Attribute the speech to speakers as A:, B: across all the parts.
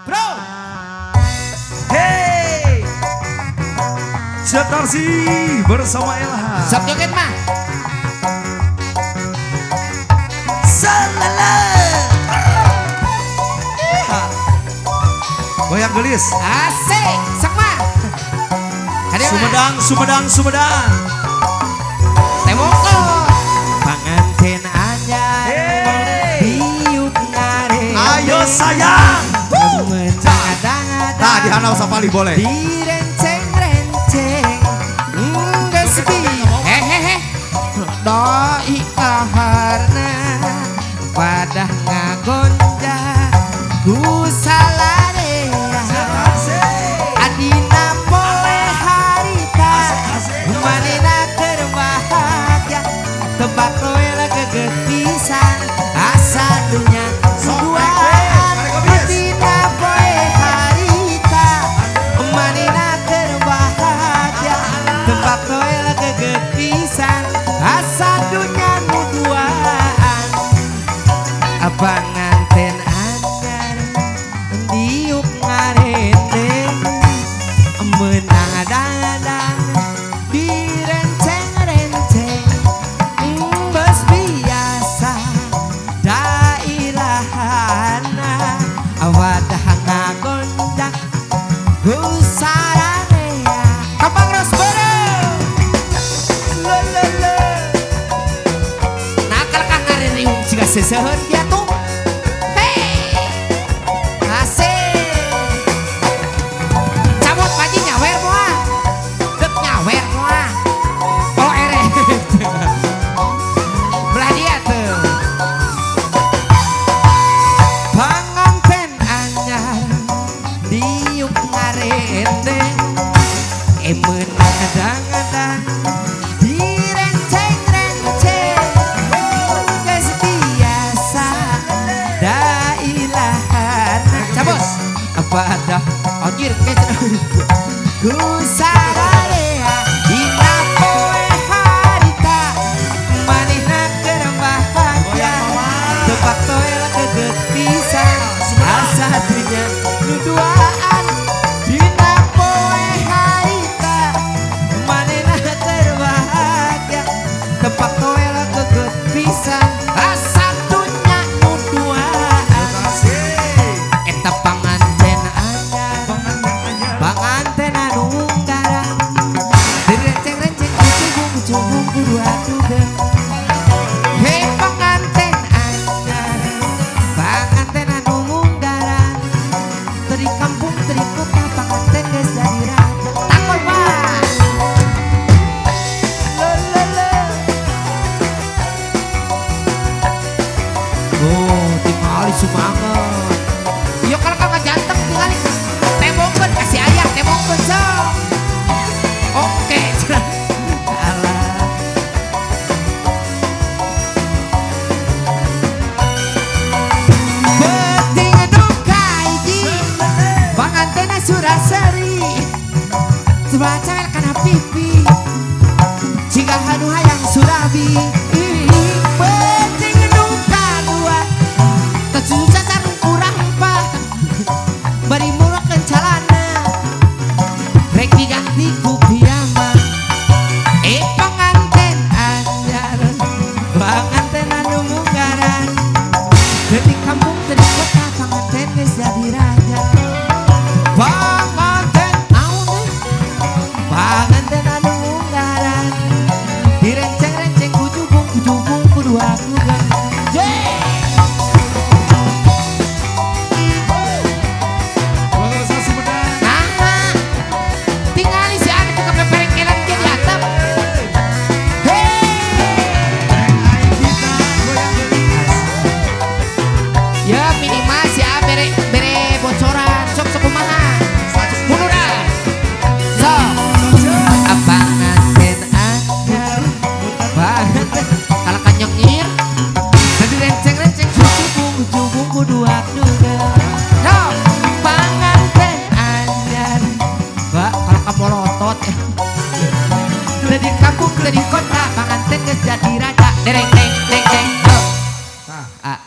A: Bro.
B: Hey. Cetarsi bersama Elha.
A: Sok joget mah.
B: Salala. Goyang gelis.
A: Asik, sok mah.
B: Sumedang, Sumedang, Sumedang.
A: Temoko. Panganten anyar. Diuk ngare.
B: Ayo sayang. Nah, di Hanau Sapali boleh.
A: Direnceng-renceng. Geus bi. Hehehe. Doi kaharna padah ngagonjak ku salarea. Adina poe harita manena keur bahagia tempat toel gegetisan asa dunya duaan. Adina poe harita manena keur bahagia tempat toel gegetisan asa dunya nu duaan. Panganten anyar diuk ngarendeng menang dadang direnceng-renceng geus biasa dailahana wadah ngagonjak husaranea kampang ros bareng lelele nakal kah ngaririung jiga seseuheun kieu tuh. Menang-adang direnceng-renceng geus biasa dailahana. Cabut apa ada anjir ku sararea dina poe harita manehna keur bahagia tempat toel kegetisan asa dunya nu duaan. Dina poe harita manehna keur bahagia tempat toel kegetisan asa dunya nu duaan. Eta panganten anyar panganten anu garang direnceng-renceng kucubung-kucubung kudu adugeun. Hei panganten anyar panganten anu garang teri kampung teri kota panganten geus jadi raja. Takol Pak. Lelele. Oh, tingali sumanget. Yo kalau kau ngajanteng tingali tembongkeun kasih ayah tembongkeun sok. Oke. Alah. Beuting duka hiji pangantena Suraseri sebacel kana pipi jiga hanu hayang surabi. Beuting duka dua teu cacar kurang empah bari mulakeun calana rek diganti ku piyama. Panganten anyar panganten anu munggaran teu di kampung teu di kota panganten geus jadi raja. Panganten naon deui panganten anu munggaran direnceng-renceng kujubung-kujubung kudu adugeun. Nah, tingali si anak ke peperengkelan dia di atap. Hei, ya minimal si A bere bere bocoran sok sok kumaha. Munduran. Sok. Panganten anyar panganten kalau kanyengir jadi renceng-renceng kujubung-kujubung kudu adugeun. Sok. Panganten anyar Mbak, kalau kamu molotot dari kampung dari kota panganten geus jadi raja. Dereng deng deng deng. Ah,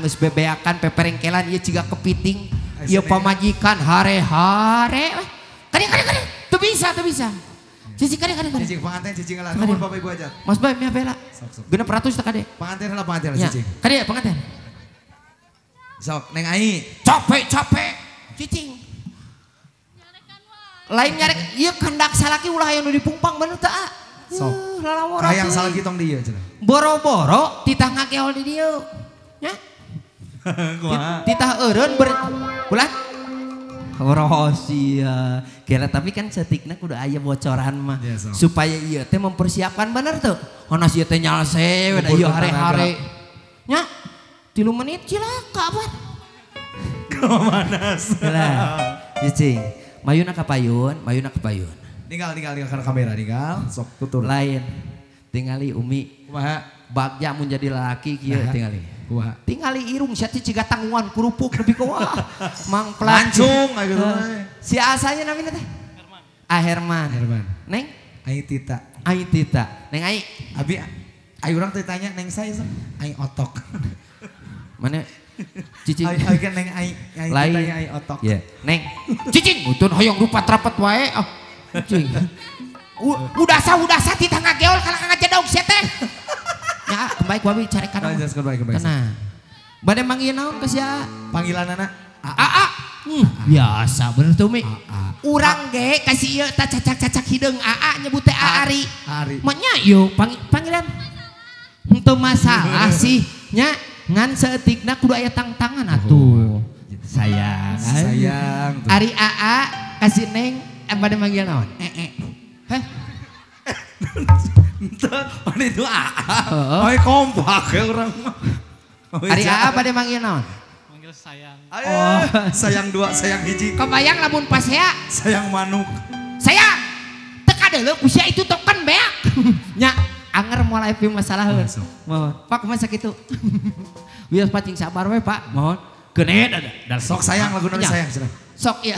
A: geus bebeakan peperengkelan ieu jiga kepiting. Ieu pamajikan hare-hare. Kade kade. Teu bisa, teu bisa. Cicing kade kade.
B: Cicing panganten cicing lah. Nuhun Bapak Ibu aja.
A: Mas Bay mia bela. 600 teh kade.
B: Panganten lah panganten lah cicing.
A: Kade panganten.
B: Sok Neng Ai.
A: Capek-capek cicing. Lain nyarek ieu kendak salaki ulah aya nu dipungpang bener teu ah.
B: Sok. Hayang salaki tong di ieu cenah.
A: Boro-boro titah ngageol di dieu. Nya. Titah eureun ulah rahasia. Kira tapi kan setikna kudu aya bocoran mah.
B: Ya, so.
A: Supaya ieu teh mempersiapkan bener tuh. Honas ieu teh nyalse we da ieu hare-hare. Nya 3 menit cilaka pan.
B: Kemanas.
A: Lah, cicing. Mayuna ka payun, mayuna ka payun.
B: Tinggal tinggal kana kamera tinggal sok tutur.
A: Lain. Tingali Umi.
B: Kumaha?
A: Bagja mun jadi lalaki kieu tingali.
B: Kumaha?
A: Tingali irung sia teh ciga tanggungan kerupuk nepi ka wah. Mangplat.
B: Lancung aya gitu.
A: Si asanya namina teh?
C: Herman.
A: Ah Herman.
B: Herman.
A: Neng?
B: Ai Tita.
A: Ai Tita. Neng Ai.
B: Abi ai urang teh tanya neng saya sok. Ai otok.
A: Mana? Cicing.
B: Ai kan neng ai ai Tita ai otok.
A: Yeah. Neng. Cicing utun hoyong rupa rapat wae. Oh. Cicing. Udah sah titah ngageol kalah ngajedog sia teh. Ya, kembali ku abi carekan. Tenang. Bade manggil naon ke sia?
B: Panggilanana
A: AA. Biasa bener tuh Mi. Urang ge kasih ieu ta cacak-cacak hideung AA nyebut teh Ari.
B: Ari.
A: Manya ieu panggilan. Henteu masalah sih nya ngan saeutikna kudu aya tangtangan atuh. Sayang.
B: Sayang.
A: Ari AA kasih Neng bade manggil naon?
B: Ee.
A: Heh.
B: Mana itu AA. Oh kompak ya orang.
A: Ari AA bade manggil naon?
C: Manggil sayang.
B: Oh, sayang dua, sayang hiji.
A: Kebayang lamun pas ya.
B: Sayang manuk.
A: Sayang. Teka deuleu ku sia itu token beak. Nya anger moal aya masalah heuh. Mohon. Pak kumaha sakitu? Wios pacing sabar we Pak, mohon. Gene
B: sok sayang laguna sayang cenah.
A: Sok iya.